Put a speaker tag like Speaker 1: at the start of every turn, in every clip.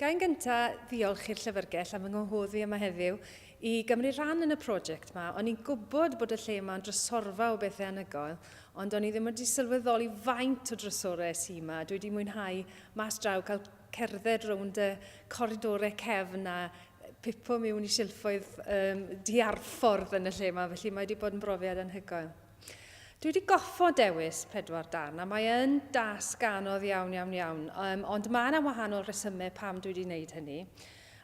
Speaker 1: Ga i'n gyntaf ddiolch i'r Llyfrgell am fy ngwahodd i yma heddiw i gymryd rhan yn y prosiect yma. O'n i'n gwybod bod y lle yma'n drysorfa o bethau anhygoel, ond o'n i ddim wedi sylweddoli faint o drysorau sy yma. Dwi wedi mwynhau mas draw cael cerdded rownd y coridorau cefn a pipo mewn i silffoedd um, diarffordd yn y lle yma, felly mae wedi bod yn brofiad anhygoel. Dwi wedi goffo dewis pedwar darn, a mae yn dasg anodd iawn, iawn, iawn, um, ond mae yna wahanol resymau pam dwi wedi wneud hynny.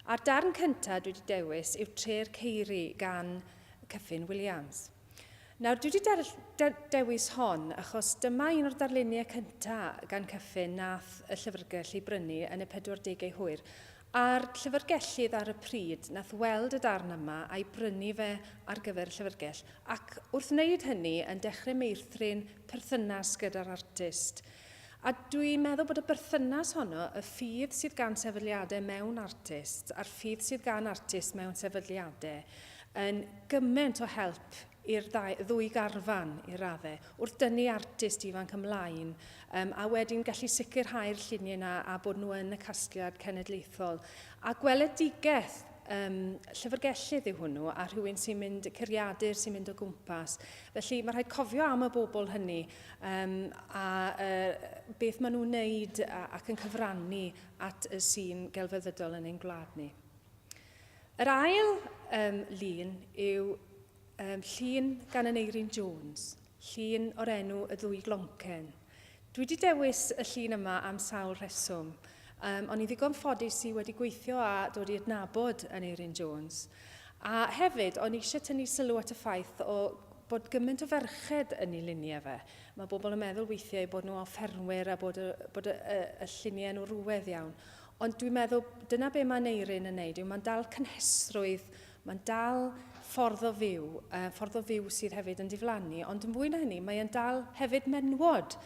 Speaker 1: A'r darn cyntaf dwi wedi dewis yw Tre'r Ceiri gan Kyffin Williams. Nawr, dwi wedi de de dewis hon achos dyma un o'r darluniau cyntaf gan Kyffin nath y llyfrgell ei brynu yn y 40au hwyr, A'r llyfrgellydd ar y pryd nath weld y darn yma a'i brynu fe ar gyfer y llyfrgell, ac wrth wneud hynny yn dechrau meithrin perthynas gyda'r artist. A dwi'n meddwl bod y berthynas honno, y ffydd sydd gan sefydliadau mewn artist a'r ffydd sydd gan artist mewn sefydliadau, yn gymaint o help i'r ddau, ddwy garfan i raddau, wrth dynnu artist ifanc ymlaen, um, a wedyn gallu sicrhau'r lluniau yna a bod nhw yn y casgliad cenedlaethol. A gweledigaeth um, llyfrgellydd yw hwnnw, a rhywun sy'n mynd, curiadur sy'n mynd o gwmpas. Felly mae rhaid cofio am y bobl hynny um, a uh, beth maen nhw'n wneud ac yn cyfrannu at y sîn gelfyddydol yn ein gwlad ni. Yr ail um, lun yw um, llun gan Aneurin Jones, llun o'r enw Y Ddwy Gloncen. Dwi wedi dewis y llun yma am sawl rheswm. Um, o'n i ddigon ffodus i wedi gweithio a dod i adnabod Aneurin Jones. A hefyd, o'n i eisiau tynnu sylw at y ffaith o bod gymaint o ferched yn ei luniau fe. Mae bobl yn meddwl weithiau eu bod nhw offerwyr a bod y, bod y, y, y lluniau yn wrywedd iawn. Ond dwi'n meddwl dyna be mae Aneurin yn neud, yw mae'n dal cynhesrwydd, mae'n dal ffordd o fyw, uh, ffordd o fyw sydd hefyd yn diflannu, ond yn fwy na hynny, mae'n dal hefyd menwod,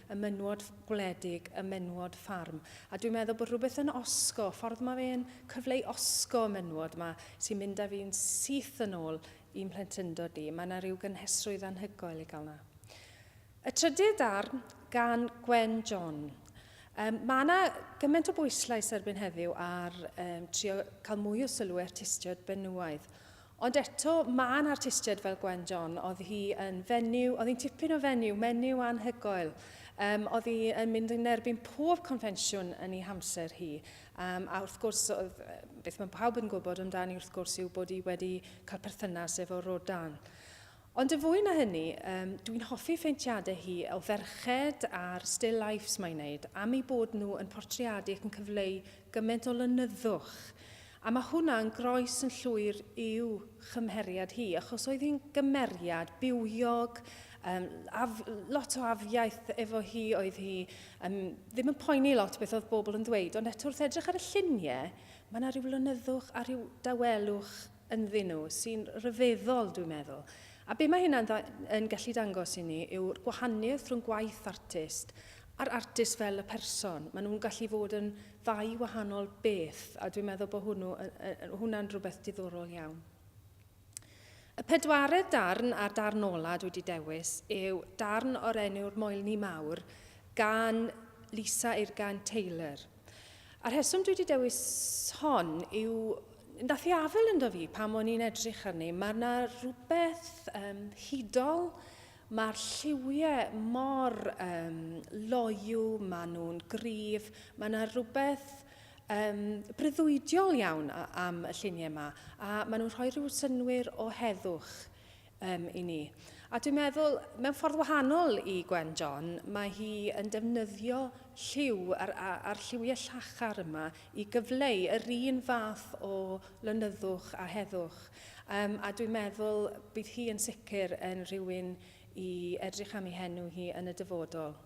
Speaker 1: y menwod gwledig, y menwod ffarm. A dwi'n meddwl bod rhywbeth yn osgo, ffordd mae fe'n cyfleu osgo y menwod yma, sy'n mynd â fi'n syth yn ôl i'n plentyndod i. Mae yna rhyw gynhesrwydd anhygoel i gael na. Y trydydd darn gan Gwen John. Um, mae yna gymaint o bwyslais erbyn heddiw ar um, trio cael mwy o sylw i artistiaid benywaidd. Ond eto, mae yna artistiaid fel Gwen John, oedd hi yn fenyw, oedd hi'n tipyn o fenyw, menyw anhygoel. Um, oedd hi yn mynd yn erbyn pob confensiwn yn ei hamser hi. Um, a wrth gwrs, oedd, beth mae pawb yn gwybod amdani wrth gwrs yw bod hi wedi cael perthynas efo Rodin. Ond yn fwy na hynny, um, dwi'n hoffi ffeintiadau hi o ferched a'r still lifes mae'n wneud, am eu bod nhw yn portreadu ac yn cyfleu gymaint o lenyddwch. A mae hwnna'n groes yn llwyr i'w chymheriad hi, achos oedd hi'n gymeriad bywiog, um, af, lot o afiaith efo hi, oedd hi um, ddim yn poeni lot beth oedd bobl yn ddweud, ond eto wrth edrych ar y lluniau, mae yna rhyw lenyddwch a rhyw dawelwch ynddyn nhw, sy'n rhyfeddol, dwi'n meddwl. A be mae hynna'n yn gallu dangos i ni yw'r gwahaniaeth rhwng gwaith artist a'r artist fel y person. Maen nhw'n gallu fod yn ddau wahanol beth, a dwi'n meddwl bod hwnnw, hwnna'n rhywbeth diddorol iawn. Y pedwaredd darn a'r darn ola dwi wedi dewis yw darn o'r enw'r Moelni Mawr gan Lisa Irgan Taylor. A'r rheswm dwi wedi dewis hon yw, nath i afael ynddo fi pan o'n i'n edrych arni. Mae yna rhywbeth um, hudol, mae'r lliwiau mor um, loyw, maen nhw'n gryf, mae yna rhywbeth um, breuddwydiol iawn am y lluniau yma, a maen nhw'n rhoi rhyw synnwyr o heddwch um, i ni. A dwi'n meddwl, mewn ffordd wahanol i Gwen John, mae hi yn defnyddio lliw a'r, a'r lliwiau llachar yma i gyfleu yr un fath o lonyddwch a heddwch. Um, a dwi'n meddwl bydd hi yn sicr yn rhywun i edrych am ei henw hi yn y dyfodol.